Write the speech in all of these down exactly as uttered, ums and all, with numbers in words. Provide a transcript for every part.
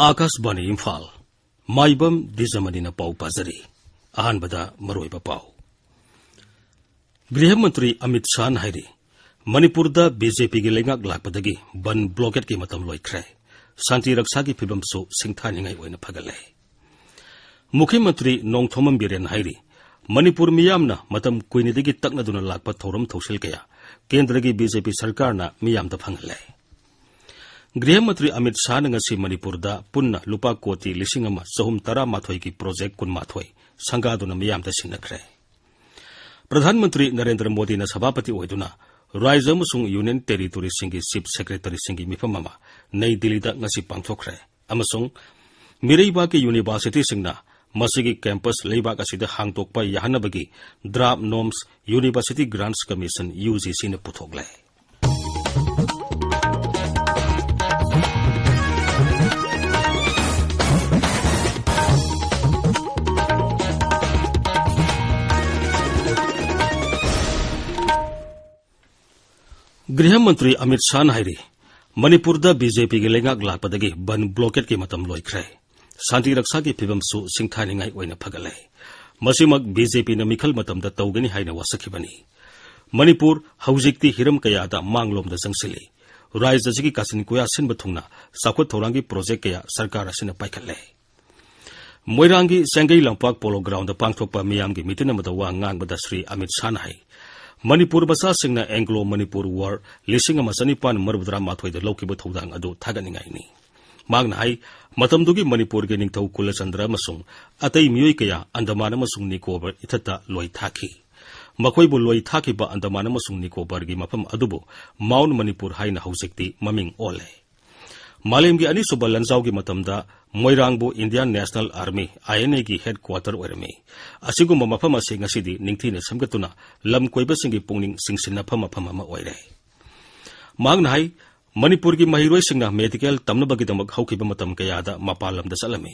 ꯑꯥꯀꯥꯁꯕꯥꯅꯤ ꯏꯝꯐꯥꯜ, ꯃꯥꯏꯕꯝ ꯗꯤꯖꯃꯅꯤꯅ ꯄꯥꯎ ꯄꯥꯖꯔꯤ꯫ ꯑꯍꯥꯟꯕꯗ ꯃꯔꯨꯑꯣꯏꯕ ꯄꯥꯎ꯫ ꯒ꯭ꯔꯤꯍ ꯃꯟꯇ꯭ꯔꯤ ꯑꯃꯤꯠ ꯁꯥꯍꯅ ꯍꯥꯏꯔꯤ, ꯃꯅꯤꯄꯨꯔꯗ ꯕꯤ ꯖꯦ ꯄꯤꯒꯤ ꯂꯩꯉꯥꯛ ꯂꯥꯛꯄꯗꯒꯤ ꯕꯟ ꯕ꯭ꯂꯣꯀꯦꯠꯀꯤ ꯃꯇꯝ ꯂꯣꯏꯈ꯭ꯔꯦ, ꯁꯥꯟꯇꯤ ꯔꯛꯁꯥꯒꯤ ꯐꯤꯕꯝꯁꯨ ꯁꯤꯡꯊꯥꯅꯤꯡꯉꯥꯏ ꯑꯣꯏꯅ ꯐꯒꯠꯂꯦ꯫ ꯃꯨꯈ꯭ꯌ ꯃꯟꯇ꯭ꯔꯤ ꯅꯣꯡꯊꯣꯝꯕꯝ ꯕꯤꯔꯦꯟ ꯍꯥꯏꯔꯤ, ꯃꯅꯤꯄꯨꯔ ꯃꯤꯌꯥꯝꯅ ꯃꯇꯝ ꯀꯨꯏꯅꯗꯒꯤ ꯇꯛꯅꯗꯨꯅ ꯂꯥꯛꯄ ꯊꯧꯔꯝ ꯊꯧꯁꯤꯜ ꯀꯌꯥ ꯀꯦꯟꯗ꯭ꯔꯒꯤ ꯕꯤ ꯖꯦ ꯄꯤ ꯁꯔꯀꯥꯔꯅ ꯃꯤꯌꯥꯝꯗ ꯐꯪꯍꯜꯂꯦ꯫ ꯒ꯭ꯔꯤꯍ ꯃꯟꯇ꯭ꯔꯤ ꯑꯃꯤꯠ ꯁꯥꯍꯅ ꯉꯁꯤ ꯃꯅꯤꯄꯨꯔꯗ ꯄꯨꯟꯅ ꯂꯨꯄꯥ ꯀꯣꯇꯤ ꯂꯤꯁꯤꯡ ꯑꯃ ꯆꯍꯨꯝ ꯇꯔꯥꯃꯥꯊꯣꯏꯒꯤ ꯄ꯭ꯔꯣꯖꯦꯛ ꯀꯨꯟꯃꯥꯊꯣꯏ ꯁꯪꯒꯥꯗꯨꯅ ꯃꯤꯌꯥꯝꯗ ꯁꯤꯟꯅꯈ꯭ꯔꯦ꯫ ꯄ꯭ꯔꯙꯥꯟ ꯃꯟꯇ꯭ꯔꯤ ꯅꯔꯦꯟꯗ꯭ꯔ ꯃꯣꯗꯤꯅ ꯁꯚꯥꯄꯇꯤ ꯑꯣꯏꯗꯨꯅ ꯔꯥꯖ꯭ꯌ ꯑꯃꯁꯨꯡ ꯌꯨꯅꯤꯌꯟ ꯇꯦꯔꯤꯇꯣꯔꯤꯁꯤꯡꯒꯤ ꯆꯤꯐ ꯁꯦꯀ꯭ꯔꯦꯇꯔꯤꯁꯤꯡꯒꯤ ꯃꯤꯐꯝ ꯑꯃ ꯅꯩ ꯗꯤꯜꯂꯤꯗ ꯉꯁꯤ ꯄꯥꯡꯊꯣꯛꯈ꯭ꯔꯦ ꯑꯃꯁꯨꯡ ꯃꯤꯔꯩꯕꯥꯛꯀꯤ ꯌꯨꯅꯤꯚꯔꯁꯤꯇꯤꯁꯤꯡꯅ ꯃꯁꯤꯒꯤ ꯀꯦꯝꯄꯁ ꯂꯩꯕꯥꯛ ꯑꯁꯤꯗ ꯍꯥꯡꯗꯣꯛꯄ ꯌꯥꯍꯟꯅꯕꯒꯤ draft norms university grants commission, U G ꯁꯤꯅ ꯄꯨꯊꯣꯛꯂꯦ꯫ ꯒ꯭ꯔꯤꯍ ꯃꯟꯇ꯭ꯔꯤ ꯑꯃꯤꯠ ꯁꯥꯍꯅ ꯍꯥꯏꯔꯤ, ꯃꯅꯤꯄꯨꯔꯗ ꯕꯤ ꯖꯦ ꯄꯤꯒꯤ ꯂꯩꯉꯥꯛ ꯂꯥꯛꯄꯗꯒꯤ ꯕꯟ ꯕ꯭ꯂꯣꯀꯦꯠꯀꯤ ꯃꯇꯝ ꯂꯣꯏꯈ꯭ꯔꯦ꯫ ꯁꯥꯟꯇꯤ ꯔꯛꯁꯥꯒꯤ ꯐꯤꯕꯝꯁꯨ ꯁꯤꯡꯊꯥꯅꯤꯡꯉꯥꯏ ꯑꯣꯏꯅ ꯐꯒꯠꯂꯦ꯫ ꯃꯁꯤꯃꯛ ꯕꯤ ꯖꯦ ꯄꯤꯅ ꯃꯤꯈꯜ ꯃꯇꯝꯗ ꯇꯧꯒꯅꯤ ꯍꯥꯏꯅ ꯋꯥꯁꯛꯈꯤꯕꯅꯤ꯫ ꯃꯅꯤꯄꯨꯔ ꯍꯧꯖꯤꯛꯇꯤ ꯍꯤꯔꯝ ꯀꯌꯥꯗ ꯃꯥꯡꯂꯣꯝꯗ ꯆꯪꯁꯤꯜꯂꯤ꯫ ꯔꯥꯖ꯭ꯌ ꯑꯁꯤꯒꯤ ꯀꯥꯆꯤꯟ ꯀꯣꯌꯥ ꯁꯤꯟꯕ ꯊꯨꯡꯅ ꯆꯥꯎꯈꯠ ꯊꯧꯔꯥꯡꯒꯤ ꯄ꯭ꯔꯣꯖꯦꯛ ꯀꯌꯥ ꯁꯔꯀꯥꯔ ꯑꯁꯤꯅ ꯄꯥꯏꯈꯠꯂꯦ꯫ ꯃꯣꯏꯔꯥꯡꯒꯤ ꯆꯦꯡꯒꯩ ꯂꯝꯄꯥꯛ ꯄꯣꯂꯣ ꯒ꯭ꯔꯥꯎꯟꯗ ꯄꯥꯡꯊꯣꯛꯄ ꯃꯤꯌꯥꯝꯒꯤ ꯃꯤꯇꯤꯟ ꯑꯃꯗ ꯋꯥ ꯉꯥꯡꯕꯗ ꯁ꯭ꯔꯤ ꯑꯃꯤꯠ ꯁꯥꯍꯅ ꯍꯥꯏ, ꯃꯅꯤꯄꯨꯔ ꯃꯆꯥꯁꯤꯡꯅ ꯑꯦꯡꯒ꯭ꯂꯣ ꯃꯅꯤꯄꯨꯔ ꯋꯥꯔ ꯂꯤꯁꯤꯡ ꯑꯃ ꯆꯅꯤꯄꯥꯟ ꯃꯔꯤꯐꯨꯇꯔꯥ ꯃꯥꯊꯣꯏꯗ ꯂꯧꯈꯤꯕ ꯊꯧꯗꯥꯡ ꯑꯗꯨ ꯊꯥꯒꯠꯅꯤꯡꯉꯥꯏꯅꯤ꯫ ꯃꯍꯥꯛꯅ ꯍꯥꯏ, ꯃꯇꯝꯗꯨꯒꯤ ꯃꯅꯤꯄꯨꯔꯒꯤ ꯅꯤꯡꯊꯧ ꯀꯨꯂꯆꯟꯗ꯭ꯔ ꯑꯃꯁꯨꯡ ꯑꯇꯩ ꯃꯤꯑꯣꯏ ꯀꯌꯥ ꯑꯟꯗꯃꯥꯟ ꯑꯃꯁꯨꯡ ꯅꯤꯀꯣꯕꯔ ꯏꯊꯠꯇ ꯂꯣꯏ ꯊꯥꯈꯤ꯫ ꯃꯈꯣꯏꯕꯨ ꯂꯣꯏ ꯊꯥꯈꯤꯕ ꯑꯟꯗꯃꯥꯟ ꯑꯃꯁꯨꯡ ꯅꯤꯀꯣꯕꯔꯒꯤ ꯃꯐꯝ ꯑꯗꯨꯕꯨ ꯃꯥꯎꯟꯠ ꯃꯅꯤꯄꯨꯔ ꯍꯥꯏꯅ ꯍꯧꯖꯤꯛꯇꯤ ꯃꯃꯤꯡ ꯑꯣꯜꯂꯦ꯫ ꯃꯥꯂꯦꯝꯒꯤ ꯑꯅꯤꯁꯨꯕ ꯂꯥꯟꯖꯥꯎꯒꯤ ꯃꯇꯝꯗ ꯃꯣꯏꯔꯥꯡꯕꯨ Indian national army, I N ꯑꯦꯒꯤ ꯍꯦꯗꯀ꯭ꯋꯥꯇꯔ ꯑꯣꯏꯔꯝꯃꯤ꯫ ꯑꯁꯤꯒꯨꯝꯕ ꯃꯐꯝ ꯑꯁꯤ ꯉꯁꯤꯗꯤ ꯅꯤꯡꯊꯤꯅ ꯁꯦꯝꯒꯠꯇꯨꯅ ꯂꯝ ꯀꯣꯏꯕꯁꯤꯡꯒꯤ ꯄꯨꯛꯅꯤꯡ ꯆꯤꯡꯁꯤꯟꯅꯐꯝ ꯃꯐꯝ ꯑꯃ ꯑꯣꯏꯔꯦ꯫ ꯃꯍꯥꯛꯅ ꯍꯥꯏ, ꯃꯅꯤꯄꯨꯔꯒꯤ ꯃꯍꯩꯔꯣꯏꯁꯤꯡꯅ ꯃꯦꯗꯤꯀꯦꯜ ꯇꯝꯅꯕꯒꯤꯗꯃꯛ ꯍꯧꯈꯤꯕ ꯃꯇꯝ ꯀꯌꯥꯗ ꯃꯄꯥꯟ ꯂꯝꯗ ꯆꯠꯂꯝꯃꯤ꯫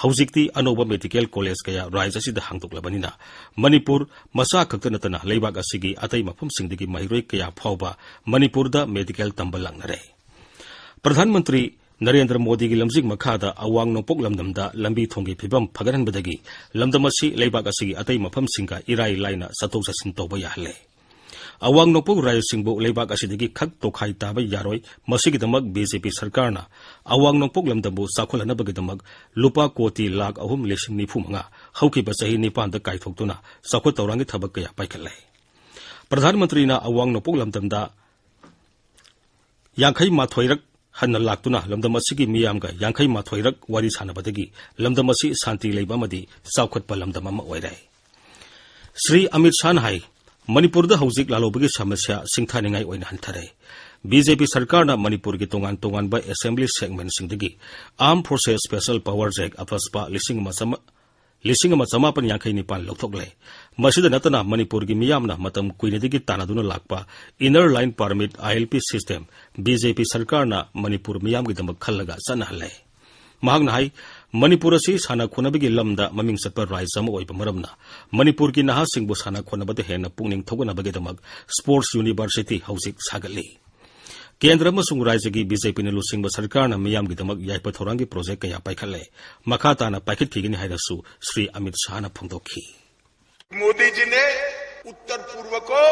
ꯍꯧꯖꯤꯛꯇꯤ ꯑꯅꯧꯕ ꯃꯦꯗꯤꯀꯦꯜ ꯀꯣꯂꯦꯖ ꯀꯌꯥ ꯔꯥꯖ꯭ꯌ ꯑꯁꯤꯗ ꯍꯥꯡꯗꯣꯛꯂꯕꯅꯤꯅ ꯃꯅꯤꯄꯨꯔ ꯃꯆꯥ ꯈꯛꯇ ꯅꯠꯇꯅ ꯂꯩꯕꯥꯛ ꯑꯁꯤꯒꯤ ꯑꯇꯩ ꯃꯐꯝꯁꯤꯡꯗꯒꯤ ꯃꯍꯩꯔꯣꯏ ꯀꯌꯥ ꯐꯥꯎꯕ ꯃꯅꯤꯄꯨꯔꯗ ꯃꯦꯗꯤꯀꯦꯜ ꯇꯝꯕ ꯂꯥꯛꯅꯔꯦ꯫ ꯄ꯭ꯔꯙꯥꯟ ꯃꯟꯇ꯭ꯔꯤ ꯅꯔꯦꯟꯗ꯭ꯔ ꯃꯣꯗꯤꯒꯤ ꯂꯝꯖꯤꯡ ꯃꯈꯥꯗ ꯑꯋꯥꯡ ꯅꯣꯡꯄꯣꯛ ꯂꯝꯗꯝꯗ ꯂꯝꯕꯤ ꯊꯣꯡꯒꯤ ꯐꯤꯕꯝ ꯐꯒꯠꯍꯟꯕꯗꯒꯤ ꯂꯝꯗꯝ ꯑꯁꯤ ꯂꯩꯕꯥꯛ ꯑꯁꯤꯒꯤ ꯑꯇꯩ ꯃꯐꯝꯁꯤꯡꯒ ꯏꯔꯥꯏ ꯂꯥꯏꯅ ꯆꯠꯊꯣꯛ ꯆꯠꯁꯤꯟ ꯇꯧꯕ ꯌꯥꯍꯜꯂꯦ꯫ ꯑꯋꯥꯡ ꯅꯣꯡꯄꯣꯛ ꯔꯥꯖ꯭ꯌꯁꯤꯡꯕꯨ ꯂꯩꯕꯥꯛ ꯑꯁꯤꯗꯒꯤ ꯈꯛ ꯇꯣꯈꯥꯏ ꯇꯥꯕ ꯌꯥꯔꯣꯏ꯫ ꯃꯁꯤꯒꯤꯗꯃꯛ ꯕꯤ ꯖꯦ ꯄꯤ ꯁꯔꯀꯥꯔꯅ ꯑꯋꯥꯡ ꯅꯣꯡꯄꯣꯛ ꯂꯝꯗꯝꯕꯨ ꯆꯥꯎꯈꯠꯍꯟꯅꯕꯒꯤꯗꯃꯛ ꯂꯨꯄꯥ ꯀꯣꯇꯤ ꯂꯥꯈ ꯑꯍꯨꯝ ꯂꯤꯁꯤꯡ ꯅꯤꯐꯨ ꯃꯉꯥ ꯍꯧꯈꯤꯕ ꯆꯍꯤ ꯅꯤꯄꯥꯟꯗ ꯀꯥꯏꯊꯣꯛꯇꯨꯅ ꯆꯥꯎꯈꯠ ꯊꯧꯔꯥꯡꯒꯤ ꯊꯕꯛ ꯀꯌꯥ ꯄꯥꯏꯈꯠꯂꯦ꯫ ꯄ꯭ꯔꯙꯥꯟ ꯃꯟꯇ꯭ꯔꯤꯅ ꯑꯋꯥꯡ ꯅꯣꯡꯄꯣꯛ ꯂꯝꯗꯝꯗ ꯌꯥꯡꯈꯩ ꯃꯥꯊꯣꯏꯔꯛ ꯍꯟꯅ ꯂꯥꯛꯇꯨꯅ ꯂꯝꯗꯝ ꯑꯁꯤꯒꯤ ꯃꯤꯌꯥꯝꯒ ꯌꯥꯡꯈꯩ ꯃꯥꯊꯣꯏꯔꯛ ꯋꯥꯔꯤ ꯁꯥꯟꯅꯕꯗꯒꯤ ꯂꯝꯗꯝ ꯑꯁꯤ ꯁꯥꯟꯇꯤ ꯂꯩꯕ ꯑꯃꯗꯤ ꯆꯥꯎꯈꯠꯄ ꯂꯝꯗꯝ ꯑꯃ ꯑꯣꯏꯔꯦ꯫ ꯁ꯭ꯔꯤ ꯑꯃꯤꯠ ꯁꯥꯍꯅ ꯍꯥꯏ, ꯃꯅꯤꯄꯨꯔꯗ ꯍꯧꯖꯤꯛ ꯂꯥꯜꯍꯧꯕꯒꯤ ꯁꯃꯁ꯭ꯌꯥ ꯁꯤꯡꯊꯥꯅꯤꯡꯉꯥꯏ ꯑꯣꯏꯅ ꯍꯟꯊꯔꯦ꯫ ꯕꯤ ꯖꯦ ꯄꯤ ꯁꯔꯀꯥꯔꯅ ꯃꯅꯤꯄꯨꯔꯒꯤ ꯇꯣꯉꯥꯟ ꯇꯣꯉꯥꯟꯕ ꯑꯦꯁꯦꯝꯕ꯭ꯂꯤ ꯁꯦꯒꯃꯦꯟꯠꯁꯤꯡꯗꯒꯤ Armed Forces Special Powers Act, AFSPA, ꯂꯤꯁꯤꯡ ꯑꯃ ꯆꯥꯃ-, ꯂꯤꯁꯤꯡ ꯑꯃ ꯆꯥꯃꯥꯄꯟ ꯌꯥꯡꯈꯩ ꯅꯤꯄꯥꯟ ꯂꯧꯊꯣꯛꯂꯦ꯫ ꯃꯁꯤꯗ ꯅꯠꯇꯅ ꯃꯅꯤꯄꯨꯔꯒꯤ ꯃꯤꯌꯥꯝꯅ ꯃꯇꯝ ꯀꯨꯏꯅꯗꯒꯤ ꯇꯥꯟꯅꯗꯨꯅ ꯂꯥꯛꯄ Inner Line Permit, I L P system, B J P ꯁꯔꯀꯥꯔꯅ ꯃꯅꯤꯄꯨꯔ ꯃꯤꯌꯥꯝꯒꯤꯗꯃꯛ ꯈꯜꯂꯒ ꯆꯠꯅꯍꯜꯂꯦ꯫ ꯃꯍꯥꯛꯅ ꯍꯥꯏ, ꯃꯅꯤꯄꯨꯔ ꯑꯁꯤ ꯁꯥꯟꯅ ꯈꯣꯠꯅꯕꯒꯤ ꯂꯝꯗ ꯃꯃꯤꯡ ꯆꯠꯄ ꯔꯥꯖ꯭ꯌ ꯑꯃ ꯑꯣꯏꯕ ꯃꯔꯝꯅ ꯃꯅꯤꯄꯨꯔꯒꯤ ꯅꯍꯥꯁꯤꯡꯕꯨ ꯁꯥꯟꯅ ꯈꯣꯠꯅꯕꯗ ꯍꯦꯟꯅ ꯄꯨꯛꯅꯤꯡ ꯊꯧꯒꯠꯅꯕꯒꯤꯗꯃꯛ Sports University ꯍꯧꯖꯤꯛ ꯁꯥꯒꯠꯂꯤ꯫ ꯀꯦꯟꯗ꯭ꯔ ꯑꯃꯁꯨꯡ ꯔꯥꯖ꯭ꯌꯒꯤ ꯕꯤ ꯖꯦ ꯄꯤꯅ ꯂꯨꯆꯤꯡꯕ ꯁꯔꯀꯥꯔꯅ ꯃꯤꯌꯥꯝꯒꯤꯗꯃꯛ ꯌꯥꯏꯐ ꯊꯧꯔꯥꯡꯒꯤ ꯄ꯭ꯔꯣꯖꯦꯛ ꯀꯌꯥ ꯄꯥꯏꯈꯠꯂꯦ꯫ ꯃꯈꯥ ꯇꯥꯅ ꯄꯥꯏꯈꯠꯈꯤꯒꯅꯤ ꯍꯥꯏꯅꯁꯨ ꯁ꯭ꯔꯤ ꯑꯃꯤꯠ ꯁꯥꯍꯅ ꯐꯣꯡꯗꯣꯛꯈꯤ꯫ मोदी जी ने उत्तर पूर्व को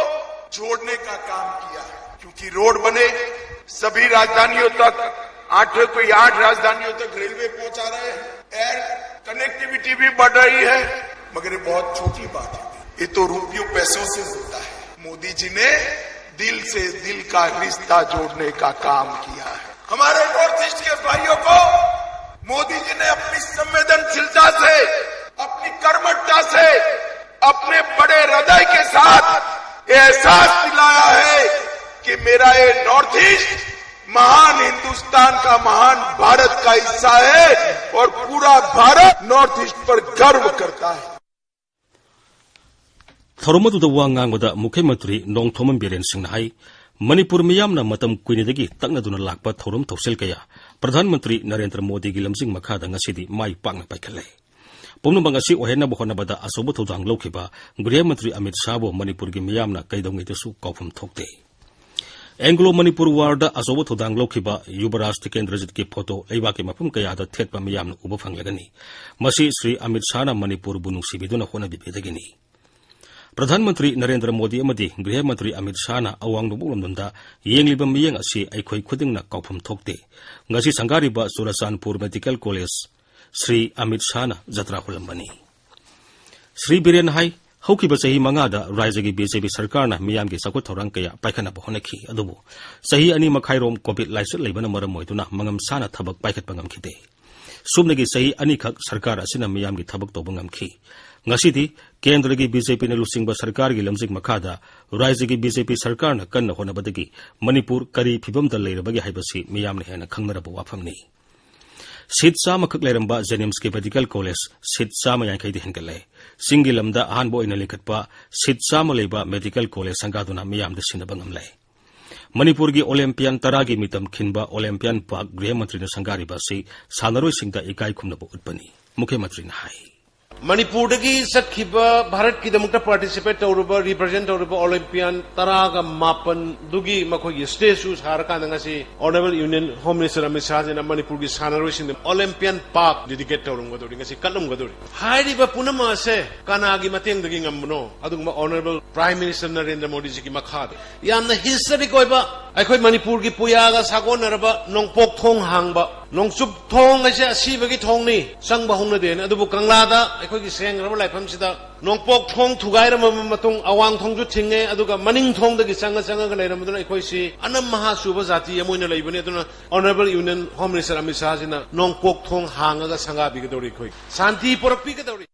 जोड़ने का काम किया है, क्योंकि रोड बने, सभी राजधानियों तक, आठवें को आठ राजधानियों तक रेलवे पहुंचा रहे हैं, एयर कनेक्टिविटी भी बढ़ रही है, मगर ये बहुत छोटी बात है, ये तो रुपयों पैसों से होता है। मोदी जी ने दिल से दिल का रिश्ता जोड़ने का काम किया है। हमारे नॉर्थ ईस्ट के भाइयों को मोदी जी ने अपनी संवेदनशीलता से, अपनी कर्मठता से, अपने बड़े हृदय के साथ ये एहसास दिलाया है कि मेरा ये नॉर्थ ईस्ट महान हिंदुस्तान का, महान भारत का हिस्सा है और पूरा भारत नॉर्थ ईस्ट पर गर्व करता है। ꯊꯧꯔꯝ ꯑꯗꯨꯗ ꯋꯥ ꯉꯥꯡꯕꯗ ꯃꯨꯈ꯭ꯌ ꯃꯟꯇ꯭ꯔꯤ ꯅꯣꯡꯊꯣꯝꯕꯝ ꯕꯤꯔꯦꯟ ꯁꯤꯡꯅ ꯍꯥꯏ, ꯃꯅꯤꯄꯨꯔ ꯃꯤꯌꯥꯝꯅ ꯃꯇꯝ ꯀꯨꯏꯅꯗꯒꯤ ꯇꯛꯅꯗꯨꯅ ꯂꯥꯛꯄ ꯊꯧꯔꯝ ꯊꯧꯁꯤꯜ ꯀꯌꯥ ꯄ꯭ꯔꯙꯥꯟ ꯃꯟꯇ꯭ꯔꯤ ꯅꯔꯦꯟꯗ꯭ꯔ ꯃꯣꯗꯤꯒꯤ ꯂꯝꯖꯤꯡ ꯃꯈꯥꯗ ꯉꯁꯤꯗꯤ ꯃꯥꯏ ꯄꯥꯛꯅ ꯄꯥꯏꯈꯠꯂꯦ꯫ ꯄꯨꯝꯅꯃꯛ ꯑꯁꯤ ꯑꯣꯏꯍꯟꯅꯕ ꯍꯣꯠꯅꯕꯗ ꯑꯆꯧꯕ ꯊꯧꯗꯥꯡ ꯂꯧꯈꯤꯕ ꯒ꯭ꯔꯤꯍ ꯃꯟꯇ꯭ꯔꯤ ꯑꯃꯤꯠ ꯁꯥꯍꯕꯨ ꯃꯅꯤꯄꯨꯔꯒꯤ ꯃꯤꯌꯥꯝꯅ ꯀꯩꯗꯧꯉꯩꯗꯁꯨ ꯀꯥꯎꯐꯝ ꯊꯣꯛꯇꯦ꯫ ꯑꯦꯡꯒ꯭ꯂꯣ ꯃꯅꯤꯄꯨꯔ ꯋꯥꯔꯗ ꯑꯆꯧꯕ ꯊꯧꯗꯥꯡ ꯂꯧꯈꯤꯕ ꯌꯨꯕꯔꯥꯖ ꯇꯤꯀꯦꯟꯗ꯭ꯔꯖꯤꯠꯀꯤ ꯐꯣꯇꯣ ꯂꯩꯕꯥꯛꯀꯤ ꯃꯐꯝ ꯀꯌꯥꯗ ꯊꯦꯠꯄ ꯃꯤꯌꯥꯝꯅ ꯎꯕ ꯐꯪꯂꯒꯅꯤ꯫ ꯃꯁꯤ ꯁ꯭ꯔꯤ ꯑꯃꯤꯠ ꯁꯥꯍꯅ ꯃꯅꯤꯄꯨꯔꯕꯨ ꯅꯨꯡꯁꯤꯕꯤꯗꯨꯅ ꯍꯣꯠꯅꯕꯤꯕꯗꯒꯤꯅꯤ꯫ ꯄ꯭ꯔꯙꯥꯟ ꯃꯟꯇ꯭ꯔꯤ ꯅꯔꯦꯟꯗ꯭ꯔ ꯃꯣꯗꯤ ꯑꯃꯗꯤ ꯒ꯭ꯔꯤꯍ ꯃꯟꯇ꯭ꯔꯤ ꯑꯃꯤꯠ ꯁꯥꯍꯅ ꯑꯋꯥꯡ ꯅꯣꯡꯄꯣꯛ ꯂꯝꯗꯝꯗ ꯌꯦꯡꯂꯤꯕ ꯃꯤꯠꯌꯦꯡ ꯑꯁꯤ ꯑꯩꯈꯣꯏ ꯈꯨꯗꯤꯡꯅ ꯀꯥꯎꯐꯝ ꯊꯣꯛꯇꯦ꯫ ꯉꯁꯤ ꯁꯪꯒꯥꯔꯤꯕ ꯆꯨꯔꯥꯆꯥꯟꯄꯨꯔ ꯃꯦꯗꯤꯀꯦꯜ ꯀꯣꯂꯦꯖ ꯁ꯭ꯔꯤ ꯑꯃꯤꯠ ꯁꯥꯍꯅ ꯖꯇ꯭ꯔꯥ ꯍꯨꯜꯂꯝꯕꯅꯤ꯫ ꯁ꯭ꯔꯤ ꯕꯤꯔꯦꯟ ꯍꯥꯏ, ꯍꯧꯈꯤꯕ ꯆꯍꯤ ꯃꯉꯥꯗ ꯔꯥꯖ꯭ꯌꯒꯤ ꯕꯤ ꯖꯦ ꯄꯤ ꯁꯔꯀꯥꯔꯅ ꯃꯤꯌꯥꯝꯒꯤ ꯆꯥꯎꯈꯠ ꯊꯧꯔꯥꯡ ꯀꯌꯥ ꯄꯥꯏꯈꯠꯅꯕ ꯍꯣꯠꯅꯈꯤ꯫ ꯑꯗꯨꯕꯨ ꯆꯍꯤ ꯑꯅꯤ ꯃꯈꯥꯏꯔꯣꯝ ꯀꯣꯚꯤꯗ ꯂꯥꯏꯆꯠ ꯂꯩꯕꯅ ꯃꯔꯝ ꯑꯣꯏꯗꯨꯅ ꯃꯉꯝ ꯆꯥꯅ ꯊꯕꯛ ꯄꯥꯏꯈꯠꯄ ꯉꯝꯈꯤꯗꯦ꯫ ꯁꯨꯞꯅꯒꯤ ꯆꯍꯤ ꯑꯅꯤꯈꯛ ꯁꯔꯀꯥꯔ ꯑꯁꯤꯅ ꯃꯤꯌꯥꯝꯒꯤ ꯊꯕꯛ ꯇꯧꯕ ꯉꯝꯈꯤ꯫ ꯉꯁꯤꯗꯤ ꯀꯦꯟꯗ꯭ꯔꯒꯤ ꯕꯤ ꯖꯦ ꯄꯤꯅ ꯂꯨꯆꯤꯡꯕ ꯁꯔꯀꯥꯔꯒꯤ ꯂꯝꯖꯤꯡ ꯃꯈꯥꯗ ꯔꯥꯖ꯭ꯌꯒꯤ ꯕꯤ ꯖꯦ ꯄꯤ ꯁꯔꯀꯥꯔꯅ ꯀꯟꯅ ꯍꯣꯠꯅꯕꯗꯒꯤ ꯃꯅꯤꯄꯨꯔ ꯀꯔꯤ ꯐꯤꯚꯝꯗ ꯂꯩꯔꯕꯒꯦ ꯍꯥꯏꯕꯁꯤ ꯃꯤꯌꯥꯝꯅ ꯍꯦꯟꯅ ꯈꯪꯅꯔꯕ ꯋꯥꯐꯝꯅꯤ꯫ ꯁꯤꯠ ꯆꯥꯝꯃꯈꯛ ꯂꯩꯔꯝꯕ ꯖꯦꯅꯤꯝꯁꯀꯤ ꯃꯦꯗꯤꯀꯦꯜ ꯀꯣꯂꯦꯖ ꯁꯤꯠ ꯆꯥꯝꯃ ꯌꯥꯡꯈꯩꯗ ꯍꯦꯟꯒꯠꯂꯦ꯫ ꯆꯤꯡꯒꯤ ꯂꯝꯗ ꯑꯍꯥꯟꯕ ꯑꯣꯏꯅ ꯂꯤꯡꯈꯠꯄ ꯁꯤꯠ ꯆꯥꯝꯃ ꯂꯩꯕ ꯃꯦꯗꯤꯀꯦꯜ ꯀꯣꯂꯦꯖ ꯁꯪꯒꯥꯗꯨꯅ ꯃꯤꯌꯥꯝꯗ ꯁꯤꯟꯅꯕ ꯉꯝꯂꯦ꯫ ꯃꯅꯤꯄꯨꯔꯒꯤ ꯑꯣꯂꯦꯝꯄꯤꯌꯥꯟ ꯇꯔꯥꯒꯤ ꯃꯤꯇꯝ ꯈꯤꯟꯕ ꯑꯣꯂꯦꯝꯄꯤꯌꯥꯟ ꯄꯥꯔꯛ ꯒ꯭ꯔꯤꯍ ꯃꯟꯇ꯭ꯔꯤꯅ ꯁꯪꯒꯥꯔꯤꯕ ꯑꯁꯤ ꯁꯥꯟꯅꯔꯣꯏꯁꯤꯡꯗ ꯏꯀꯥꯏ ꯈꯨꯝꯅꯕ ꯎꯠꯄꯅꯤ꯫ ꯃꯨꯈ꯭ꯌ ꯃꯟꯇ꯭ꯔꯤꯅ ꯍꯥꯏ꯫ ꯃꯅꯤꯄꯨꯔꯗꯒꯤ ꯆꯠꯈꯤꯕ ꯚꯥꯔꯠꯀꯤꯗꯃꯛꯇ ꯄꯥꯔꯇꯤꯁꯤꯄꯦꯠ ꯇꯧꯔꯨꯕ, ꯔꯤꯄ꯭ꯔꯖꯦꯟ ꯇꯧꯔꯨꯕ ꯑꯣꯂꯦꯝꯄꯤꯌꯥꯟ ꯇꯔꯥꯒ ꯃꯥꯄꯟꯗꯨꯒꯤ ꯃꯈꯣꯏꯒꯤ ꯁ꯭ꯇꯦꯆꯨ ꯁꯥꯔꯀꯥꯟꯗ ꯉꯁꯤ honourable union home minister Amit ꯁꯥꯍꯖꯤꯅ ꯃꯅꯤꯄꯨꯔꯒꯤ ꯁꯥꯟꯅꯔꯣꯏꯁꯤꯡꯗ ꯑꯣꯂꯦꯝꯄꯤꯌꯥꯟ ꯄꯥꯔꯛ ꯗꯤꯗꯤꯀꯦꯠ ꯇꯧꯔꯝꯒꯗꯧꯔꯤ, ꯉꯁꯤ ꯀꯠꯂꯝꯒꯗꯧꯔꯤ꯫ ꯍꯥꯏꯔꯤꯕ ꯄꯨꯝꯅꯃꯛ ꯑꯁꯦ ꯀꯅꯥꯒꯤ ꯃꯇꯦꯡꯗꯒꯤ ꯉꯝꯕꯅꯣ? ꯑꯗꯨꯒꯨꯝꯕ ꯑꯣꯅꯔꯦꯕꯜ ꯄ꯭ꯔꯥꯏꯝ ꯃꯤꯅꯤꯁꯇꯔ ꯅꯔꯦꯟꯗ꯭ꯔ ꯃꯣꯗꯤꯖꯤꯒꯤ ꯃꯈꯥꯗ ꯌꯥꯝꯅ ꯍꯤꯁꯇꯔꯤꯛ ꯑꯣꯏꯕ, ꯑꯩꯈꯣꯏ ꯃꯅꯤꯄꯨꯔꯒꯤ ꯄꯨꯌꯥꯒ ꯁꯥꯒꯣꯟꯅꯔꯕ ꯅꯣꯡꯄꯣꯛ ꯊꯣꯡ ꯍꯥꯡꯕ, ꯅꯣꯡꯆꯨꯞ ꯊꯣꯡ ꯍꯥꯏꯁꯦ ꯑꯁꯤꯕꯒꯤ ꯊꯣꯡꯅꯤ, ꯆꯪꯕ ꯍꯧꯅꯗꯦꯅ꯫ ꯑꯗꯨꯕꯨ ꯀꯪꯂꯥꯗ ꯑꯩꯈꯣꯏꯒꯤ ꯁꯦꯡꯈ꯭ꯔꯕ ꯂꯥꯏꯐꯝꯁꯤꯗ ꯅꯣꯡꯄꯣꯛ ꯊꯣꯡ ꯊꯨꯒꯥꯏꯔꯝꯃꯕ ꯃꯇꯨꯡ ꯑꯋꯥꯡ ꯊꯣꯡꯁꯨ ꯊꯤꯡꯉꯦ, ꯑꯗꯨꯒ ꯃꯅꯤꯡ ꯊꯣꯡꯗꯒꯤ ꯆꯪꯉ ꯆꯪꯉꯒ ꯂꯩꯔꯝꯕꯗꯨꯅ ꯑꯩꯈꯣꯏꯁꯤ ꯑꯅꯝ ꯃꯍꯥ ꯆꯨꯕ ꯖꯥꯇꯤ ꯑꯃ ꯑꯣꯏꯅ ꯂꯩꯕꯅꯤ꯫ ꯑꯗꯨꯅ honourable union home minister Amit ꯁꯥꯍꯖꯤꯅ ꯅꯣꯡꯄꯣꯛ ꯊꯣꯡ ꯍꯥꯡꯉꯒ ꯁꯪꯒꯥꯕꯤꯒꯗꯧꯔꯤ, ꯑꯩꯈꯣꯏ ꯁꯥꯟꯇꯤ ꯄꯨꯔꯛꯄꯤꯒꯗꯧꯔꯤ꯫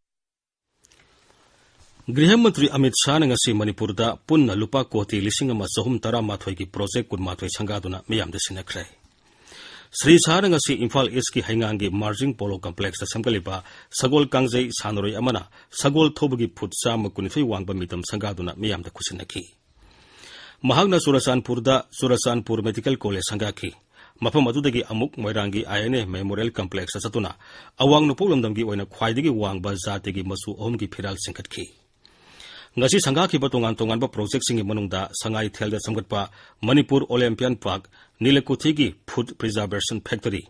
ꯒ꯭ꯔꯤꯍ ꯃꯟꯇ꯭ꯔꯤ ꯑꯃꯤꯠ ꯁꯥꯍꯅ ꯉꯁꯤ ꯃꯅꯤꯄꯨꯔꯗ ꯄꯨꯟꯅ ꯂꯨꯄꯥ ꯀꯣꯇꯤ ꯂꯤꯁꯤꯡ ꯑꯃ ꯆꯍꯨꯝ ꯇꯔꯥꯃꯥꯊꯣꯏꯒꯤ ꯄ꯭ꯔꯣꯖꯦꯛ ꯀꯨꯟꯃꯥꯊꯣꯏ ꯁꯪꯒꯥꯗꯨꯅ ꯃꯤꯌꯥꯝꯗ ꯁꯤꯟꯅꯈ꯭ꯔꯦ꯫ ꯁ꯭ꯔꯤ ꯁꯥꯍꯅ ꯉꯁꯤ ꯏꯝꯐꯥꯜ ꯏꯁꯀꯤ ꯍꯩꯉꯥꯡꯒꯤ ꯃꯥꯔꯖꯤꯡ ꯄꯣꯂꯣ ꯀꯝꯄ꯭ꯂꯦꯛꯁꯇ ꯁꯦꯝꯒꯠꯂꯤꯕ ꯁꯒꯣꯜ ꯀꯥꯡꯖꯩ ꯁꯥꯟꯅꯔꯣꯏ ꯑꯃꯅ ꯁꯒꯣꯜ ꯊꯧꯕꯒꯤ ꯐꯨꯠ ꯆꯥꯝꯃ ꯀꯨꯟꯅꯤꯊꯣꯏ ꯋꯥꯡꯕ ꯃꯤꯇꯝ ꯁꯪꯒꯥꯗꯨꯅ ꯃꯤꯌꯥꯝꯗ ꯈꯨꯠꯁꯤꯟꯅꯈꯤ꯫ ꯃꯍꯥꯛꯅ ꯆꯨꯔꯆꯥꯟꯄꯨꯔꯗ ꯆꯨꯔꯆꯥꯟꯄꯨꯔ ꯃꯦꯗꯤꯀꯦꯜ ꯀꯣꯂꯦꯖ ꯁꯪꯒꯥꯈꯤ꯫ ꯃꯐꯝ ꯑꯗꯨꯗꯒꯤ ꯑꯃꯨꯛ ꯃꯣꯏꯔꯥꯡꯒꯤ ꯑꯥꯏ ꯑꯦꯟ ꯑꯦ ꯃꯦꯃꯣꯔꯤꯌꯦꯜ ꯀꯝꯄ꯭ꯂꯦꯛꯁꯇ ꯆꯠꯇꯨꯅ ꯑꯋꯥꯡ ꯅꯣꯡꯄꯣꯛ ꯂꯝꯗꯝꯒꯤ ꯑꯣꯏꯅ ꯈ꯭ꯋꯥꯏꯗꯒꯤ ꯋꯥꯡꯕ ꯖꯥꯇꯤꯒꯤ ꯃꯆꯨ ꯑꯍꯨꯝꯒꯤ ꯐꯤꯔꯥꯜ ꯆꯤꯡꯈꯠꯈꯤ꯫ ꯉꯁꯤ ꯁꯪꯒꯥꯈꯤꯕ ꯇꯣꯉꯥꯟ ꯇꯣꯉꯥꯟꯕ ꯄ꯭ꯔꯣꯖꯦꯛꯁꯤꯡꯒꯤ ꯃꯅꯨꯡꯗ ꯁꯉꯥꯏꯊꯦꯜꯗ ꯁꯦꯝꯒꯠꯄ ꯃꯅꯤꯄꯨꯔ ꯑꯣꯂꯦꯝꯄꯤꯌꯥꯟ ꯄꯥꯔꯛ, ꯅꯤꯂꯀꯨꯊꯤꯒꯤ ꯐꯨꯗ ꯄ꯭ꯔꯤꯖꯥꯔꯕꯦꯁꯟ ꯐꯦꯛꯇꯔꯤ,